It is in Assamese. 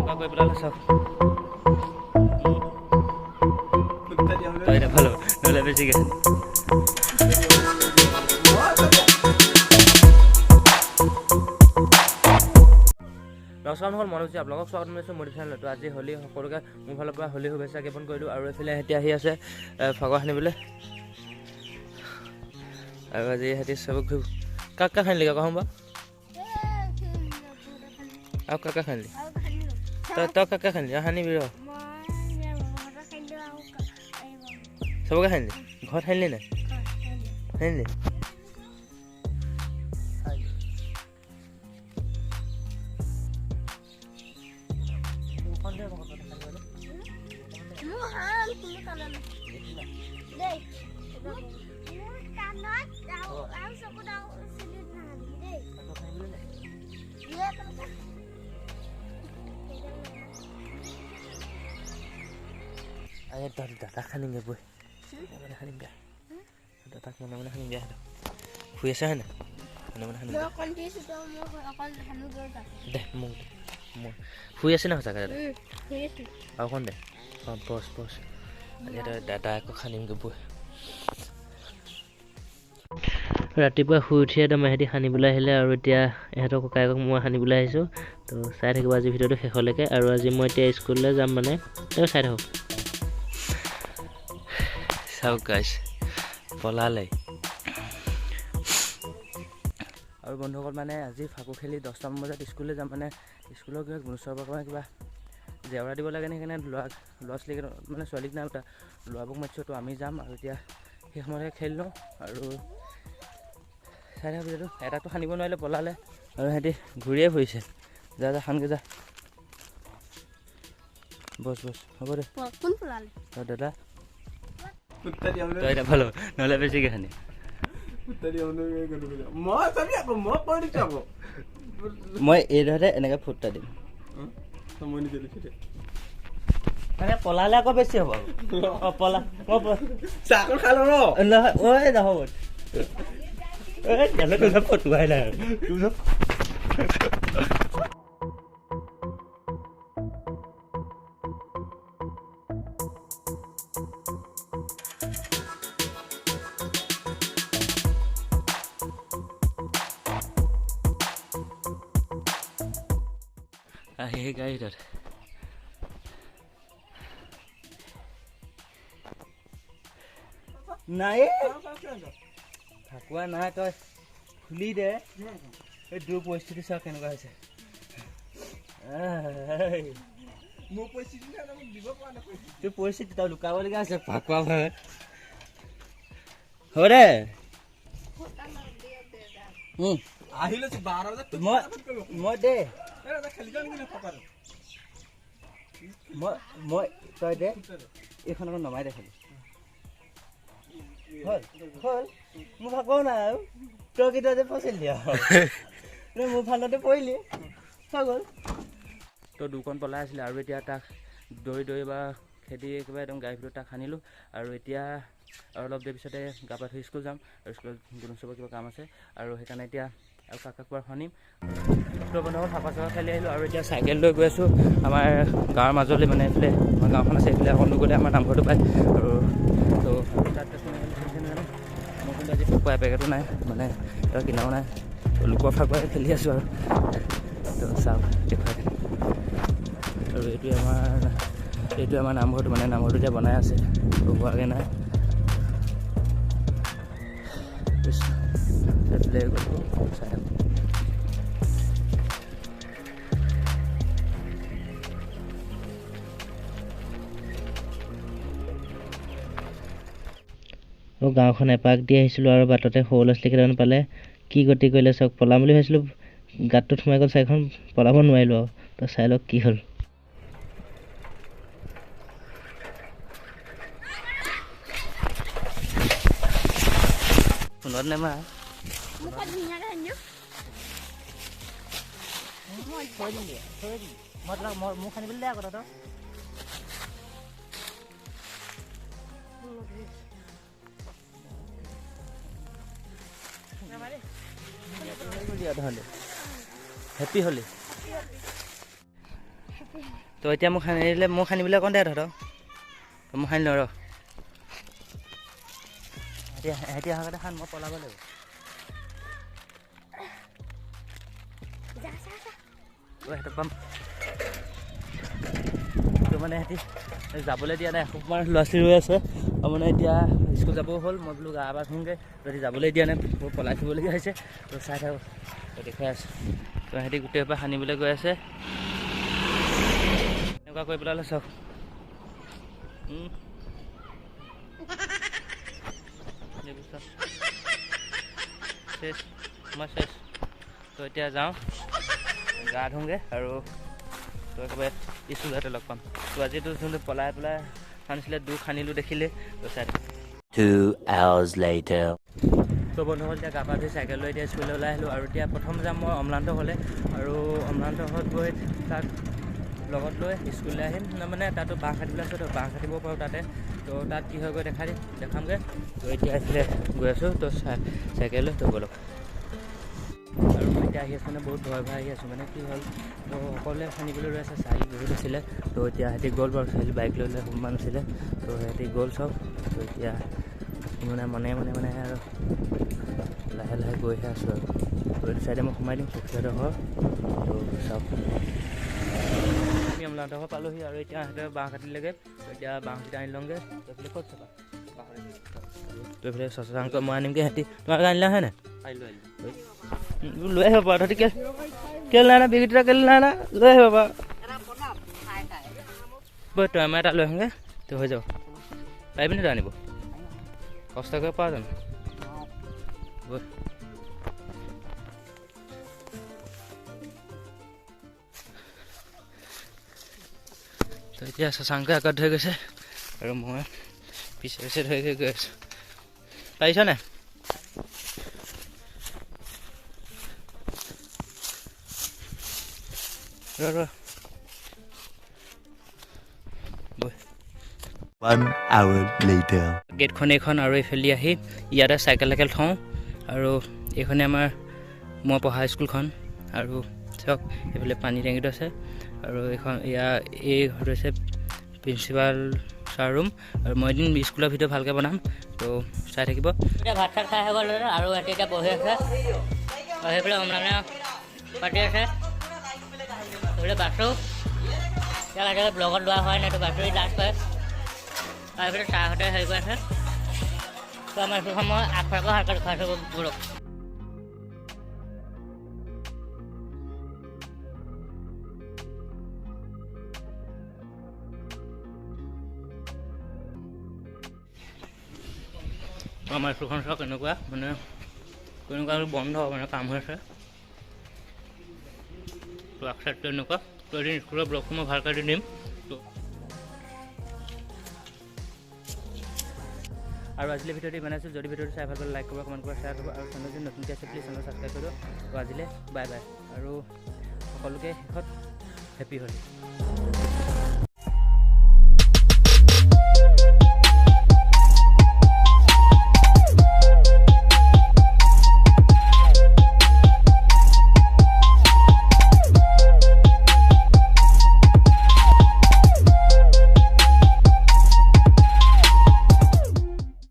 কেনেকুৱা কৰি পেলালে চাওক। তই নাপালো নহ'লে বেছিকৈ। নমস্কাৰ বন্ধুসকল, মনোজ আপোনালোকক স্বাগতম জনাইছোঁ মোৰ চেনেলত। আজি হোলী, সকলোকে মোৰ ফালৰ পৰা হোলী শুভেচ্ছা জ্ঞাপন কৰিলোঁ। আৰু এইফালে সিহঁতি আহি আছে ফাকুৱা সানিবলৈ। আৰু আজি সিহঁতি চবক ঘূৰিব। কাক কাক সানিলি কচোন বাৰু? আৰু কাক কাক সানিলি তই? কাক কাক সানিলি? সানিবি ৰ। চবকে সানিলি? ঘৰত সানিলি নাই? সানিলি। দাদাক সানিমগে বৈ, মনে সানিমগে দাদাক, মনে মনে সানিমগে। শুই আছে হয় নাই? মনে মনে সানিম দে মোক দে। মই শুই আছে নাই সঁচাকৈ দাদা? আৰু অকণ দে। অঁ বছ বছ, আজি দাদা আকৌ সানিমগে বৈ। ৰাতিপুৱা শুই উঠি একদম ইহঁতি সানিবলৈ আহিলে। আৰু এতিয়া ইহঁতৰ ককায়েকক মই সানিবলৈ আহিছোঁ। তো চাই থাকিব আজি ভিডিঅ'টো শেষলৈকে। আৰু আজি মই এতিয়া স্কুললৈ যাম, মানে তেওঁ চাই থাকক। চাওক গাইছ, পলালে। আৰু বন্ধুসকল, মানে আজি ফাকু খেলি 10টামান বজাত স্কুললৈ যাম। মানে স্কুলৰ কিবা গুণোৎসৱৰ কাৰণে কিবা জেওৰা দিব লাগে নে, সেইকাৰণে ল'ৰা ল'ৰা ছোৱালীক, মানে ছোৱালীক নাই মাতা, ল'ৰাবোৰক মাতিছোঁ। তো আমি যাম আৰু এতিয়া সেই সময়তে খেলি লওঁ আৰু চাই থাকোঁ ভিডিঅ'টো। এটাকতো সানিব নোৱাৰিলে, পলালে আৰু সিহঁতি ঘূৰিয়ে ফুৰিছে। যা যা সানগৈ যা, বছ বছ, হ'ব দে। দাদা তই নাপালো নহ'লে বেছিকৈ সানি। মই এইদৰে এনেকৈ ফুটা দিম, মানে পলালে আকৌ বেছি হ'ব। অঁ পলা নহয়, ঐ নহ'ব, ফটুৱাই নাই। আহি গাড়ী তাত নাই, ফাকুৱা নাই, তই খুলি দে। এই তোৰ পৰিস্থিতি চাওক কেনেকুৱা হৈছে। তোৰ পৰিস্থিতি তই লুকাবলগীয়া হৈছে ফাকুৱা ভয়ত। হ'ব দে। মই দে, মই তই দে, এইখন আকৌ নমাই দে খালি। হ'ল হ'ল, মোৰ ফাকুৱাও নাই আৰু তই কিন্তু আজি ফচিলি আৰু মোৰ ফালতে পৰিলি, হৈ গ'ল। তো দুখন পলাই আছিলে আৰু এতিয়া তাক দৌৰি দৌৰি বা খেদি একেবাৰে একদম গাড়ীৰ ভিতৰত তাক সানিলোঁ। আৰু এতিয়া আৰু অলপ দেৰি পিছতে গা পা ধুই স্কুল যাম। আৰু স্কুলত গুণোৎসৱৰ কিবা কাম আছে আৰু সেইকাৰণে এতিয়া আৰু কাক কাক সানিম। তো বন্ধুসকল, ফাকুৱা চাকুৱা খেলি আহিলোঁ আৰু এতিয়া চাইকেল লৈ গৈ আছোঁ আমাৰ গাঁৱৰ মাজলৈ। মানে এইফালে আমাৰ গাঁওখন আছে, এইফালে অকণ গ'লে আমাৰ নামঘৰটো পায়। আৰু তো তাত নাজানো, মোৰ কিন্তু আজি ফাকুৱা এপেকেটো নাই, মানে তই কিনাও নাই, লোকৰ ফাকুৱাই খেলি আছোঁ। আৰু তো চাওক দেখুৱাই। আৰু এইটোৱে আমাৰ নামঘৰটো, মানে নামঘৰটো এতিয়া বনাই আছে, হোৱাগৈ নাই। এইফালে গ'লোঁ, চাই থাকোঁ। আৰু গাঁওখন এপাক দি আহিছিলোঁ আৰু বাটতে সৰু ল'ৰা ছোৱালী কেইটামান পালে, কি গতি কৰিলে চাওক। পলাম বুলি ভাবিছিলোঁ, গাঁতটোত সোমাই গ'ল চাইকেলখন, পলাব নোৱাৰিলোঁ আৰু। তো চাই লওক কি হ'ল। ফোনত নেমা মই মোক সানিবলৈ দে আকৌ তহঁতক। Happy Holi. তো এতিয়া মোক সানি দিলে, মোক সানিবলৈ অকণ দে তহঁতক, তো মই সানি লওঁ ৰ। এতিয়া সিহঁতি অহাৰ আগতে খান, মই পলাব লাগিব। সিহঁতক পাম তো মানে সিহঁতি যাবলৈ দিয়া নাই, খুব মানে ল'ৰা ছোৱালী ৰৈ আছে। আৰু মানে এতিয়া স্কুল যাবও হ'ল, মই বোলো গা পা ধুওঁগৈ, যদি যাবলৈ দিয়া নাই বহুত পলাই ফুৰিবলগীয়া হৈছে। তো চাই থাকোঁ, তো দেখুৱাই আছোঁ। তো সিহঁতি গোটেই সোপা সানিবলৈ গৈ আছে, এনেকুৱা কৰি পেলালে চাওক। চেচ মই চেচ। তো এতিয়া যাওঁ গা ধুওঁগৈ আৰু তো একেবাৰে স্কুল যাওঁতে লগ পাম। তো আজিতো যোনটো পলাই পলাই সানিছিলে, দুখ সানিলোঁ দেখিলে, তো চাই 2 hours later. তো বন্ধুসকল এতিয়া গা পা ধুই চাইকেল লৈ এতিয়া স্কুললৈ ওলাই আহিলোঁ। আৰু এতিয়া প্ৰথম যাম মই অম্লান্ত ঘৰলৈ, আৰু অম্লান্ত ঘৰত গৈ তাক লগত লৈ স্কুললৈ আহিম। মানে তাতো বাঁহ কাটিবলৈ আছে, তো বাঁহ কাটিব পাৰোঁ তাতে। তো তাত কি হয় গৈ দেখাই দিম, দেখামগৈ। তো এতিয়া এইফালে গৈ আছোঁ, তো চাইকেল লৈ, তো ব'লক। আৰু মই এতিয়া আহি আছোঁ, মানে বহুত ভয় ভয় আহি আছোঁ। মানে কি হ'ল, তো সকলোৱে সানিবলৈ ৰৈ আছে, চাৰি বহুত আছিলে। তো এতিয়া সিহঁতি গ'ল বাৰু, চাৰি বাইক লৈ লৈ সমান আছিলে, তো সিহঁতি গ'ল চব। তো এতিয়া মানে মনে মনে মানে আৰু লাহে লাহে গৈহে আছোঁ আৰু। তো এইটো চাইডে মই সোমাই দিম সখীহঁতৰ ঘৰ। তো চাওক, আমি অম্লান্তৰ ঘৰ পালোহি। আৰু এতিয়া সিহঁতে বাঁহ কাটিলেগৈ, তো এতিয়া বাঁহকেইটা আনি লওঁগৈ। তো এইফালে ক'ত চাবা, তো এইফালে শশাংক মই আনিমগৈ। সিহঁতি তোমালোকে আনিলা হয় নাই? লৈ আহিব পাৰা, তহঁতি কেলৈ নাই আনা? বিহুকেইটা কেলৈ নাই আনা? লৈ আহিব পাৰা। বৈ তই আমাৰ এটা লৈ আহোঁগৈ, তো হৈ যাব। পাৰিবি নি তই আনিব? কষ্ট কৰিব পাৰ জানো? বৈ তো এতিয়া শশাংকে আগত ধৰি গৈছে আৰু মই পিছে পিছে ধৰি গৈ গৈ আছোঁ। পাৰিছ নাই? ৰ ৰ বৈ। 1 hour later. গেটখন এইখন, আৰু এইফালে আহি ইয়াতে চাইকেল চাইকেল থওঁ। আৰু এইখনে আমাৰ মই পঢ়া স্কুলখন। আৰু চাওক এইফালে পানী টেংকিটো আছে। আৰু এইখন ইয়াৰ এই ঘৰটো হৈছে প্ৰিন্সিপাল ছাৰ ৰুম। আৰু মই এদিন স্কুলৰ ভিডিঅ' ভালকৈ বনাম, তো চাই থাকিব। এতিয়া ভাত চাত খাই হৈ গ'ল আৰু এতিয়া বহি আছে। আৰু সেইফালে অম্লানে পাতি আছে। সেইফালে বাছো ইয়াক আজিলৈকে ব্লগত লোৱা হোৱাই নাই, তো বাছুৰি লাজ পায়। আৰু এইফালে ছাৰহঁতে হেৰি কৰি আছে। তো আমাৰ স্কুলখন মই আগফালৰ পৰা ভালকৈ দেখুৱাইছোঁ ব'লক। আমাৰ স্কুলখন চাওক এনেকুৱা, মানে কেনেকুৱা বন্ধ, মানে কাম হৈ আছে। তো আগ চাইডটো এনেকুৱা। তো এদিন স্কুলৰ ব্লগটো মই ভালকৈ দি দিম। তো আৰু আজিলৈ ভিডিঅ'টো ইমানে আছিল। যদি ভিডিঅ'টো চাই ভাল পালে লাইক কৰিব, কমেণ্ট কৰিব, শ্বেয়াৰ কৰিব। আৰু চেনেল যদি নতুনকৈ আছে প্লিজ চেনেল ছাবস্ক্ৰাইব কৰিব। তো আজিলৈ বাই বাই, আৰু সকলোকে শেষত হেপী হোলী।